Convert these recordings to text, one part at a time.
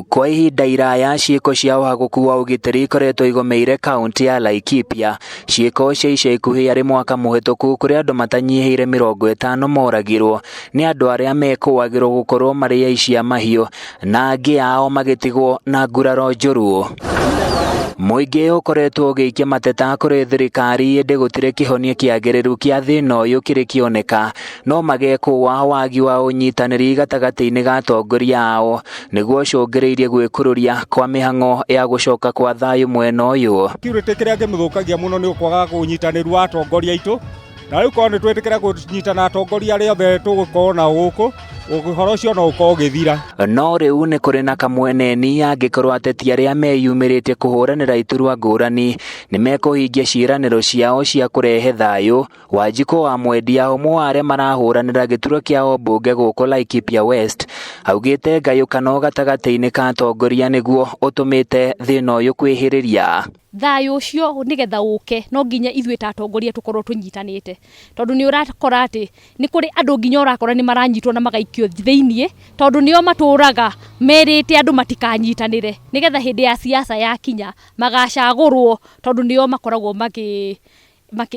Kwa ihinda iraya ciĩko cia ũhagũku wa ũgitĩri ikoretwo igomeire kaunti ya Laikipia. Ciĩko cia ica ikuhĩ arĩ mwaka mũhĩtũku kũrĩa andũ matanyihĩire 50 moragirwo nĩ andũ arĩa mekũagĩrwo gũkorwo marĩ aici a mahiũ na angĩ ao magĩtigwo na nguraro njũru. Mũingĩ ũkoretwo ũgĩikia mateta kũrĩ thirikari ĩndĩ gũtirĩ kĩhonia kĩagĩrĩru kĩa thĩna ũyũ kĩrĩ kĩoneka, no magekũa wagi wa ũnyitanĩri gatagatĩ-inĩ ga atongoria ao nĩguo ũcũngĩrĩirie gwĩkururia kwa mĩhang'o ya gũcoka kwa thayũ mwena ũyũ. Security kĩrĩa kĩmĩthũkagia mũno nĩ kwaga ũnyitanĩru wa atongoria aitũ, na rĩu korwo nĩ twĩtĩkĩra kũnyitana atongoria arĩa othe tũgũkorwo nao gũkũ, ũhoro ũcio no ũkorwo ũgĩthira. No rĩu nĩ kũrĩ na kamweneni angĩkorwo ateti arĩa meyumĩrĩtie kũhũranĩra iturwa ngũrani nĩ mekũhingia ciĩranĩro ciao cia kũrehe thayũ. Wanjikũ wa Mwendia, ũmwe wa arĩa marahũranĩra gĩturwa kĩa ũmbunge gũkũ Laikipia West, augĩte ngayũkano gatagatĩ-inĩ ka atongoria nĩguo ũtũmĩte thĩna ũyũ kwĩhĩrĩria. Thayũ ũcio nĩgetha ũke no nginya ithuĩ ta atongoria tũkorwo tũnyitanĩte, tondũ nĩ ũrakora atĩ nĩ kũrĩ andũ nginya ũrakora nĩ maranyitwo na magaikio thĩiniĩ, tondũ nĩo matũraga merĩte andũ matikanyitanĩre, nĩgetha hĩndĩ ya siasa yakinya magacagũrwo, tondũ nĩo makoragwo makĩ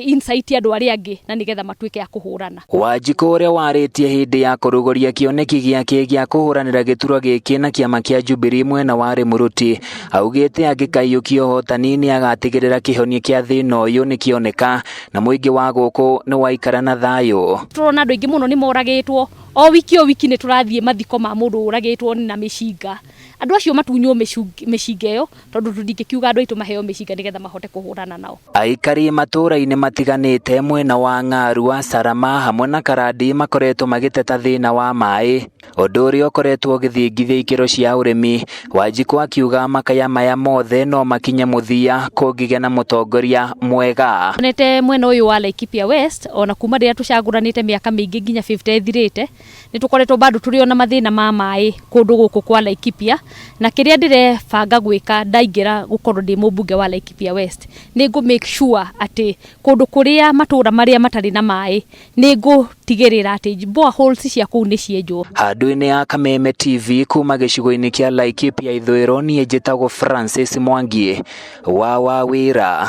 incite andũ arĩa angĩ na nĩgetha matuĩke a kũhũrana. Wanjikũ ũrĩa warĩtie hĩndĩ ya kũrugũria kĩoneki gĩake gĩa kũhũranĩra gĩturwa gĩkĩ na kĩama kĩa Jubilee mwena wa Rĩmũrũti, augĩte angĩkaiyũkia ũhotani nĩ agatigĩrĩra kĩhonia kĩa thĩna ũyũ nĩ kĩoneka na mũingĩ wa gũkũ nĩ waikara na thayũ. Tũrona andũ aingĩ mũno nĩ moragĩtwo, o wiki o wiki nĩ tũrathiĩ mathiko ma mũndũ ũragĩtwo na mĩcinga. Andũ acio matunywo mĩcinga ĩyo, tondũ tũtingĩkiuga andũ aitũ maheo mĩcinga nĩgetha mahote kũhũrana nao. Aikari matũũra-inĩ matiganĩte mwena wa Ng'arua, Salama hamwe na Karandi makoretwo magĩteta thĩna wa maĩ, ũndũ ũrĩa ũkoretwo ũgĩthingithia ikĩro cia ũrĩmi. Wanjikũ akiuga makaya maya mothe no makinye mũthia kũngĩgĩa na mũtongoria mwega. Onete mwena ũyũ wa Laikipia West, ona kuma rĩrĩa tũcagũranĩte mĩaka mĩingĩ nginya 50 ĩthirĩte, nĩ tũkoretwo bado tũrĩ ona mathĩna ma maĩ kũndũ gũkũ kwa Laikipia, na kĩrĩa ndĩrebanga gwĩka ndaingĩra gũkorwo ndĩ mũmbunge wa Laikipia West, nĩ ngũ make sure atĩ kũndũ kũrĩa matũũra marĩa matarĩ na maĩ nĩ ngũtigĩrĩra atĩ boreholes cia kũu nĩ cienjwo. Handũ-inĩ ya Kameme TV kuma gĩcigo-inĩ kĩa Laikipia ithũĩro, niĩ njĩtagwo Francis Mwangi wa Wawĩra.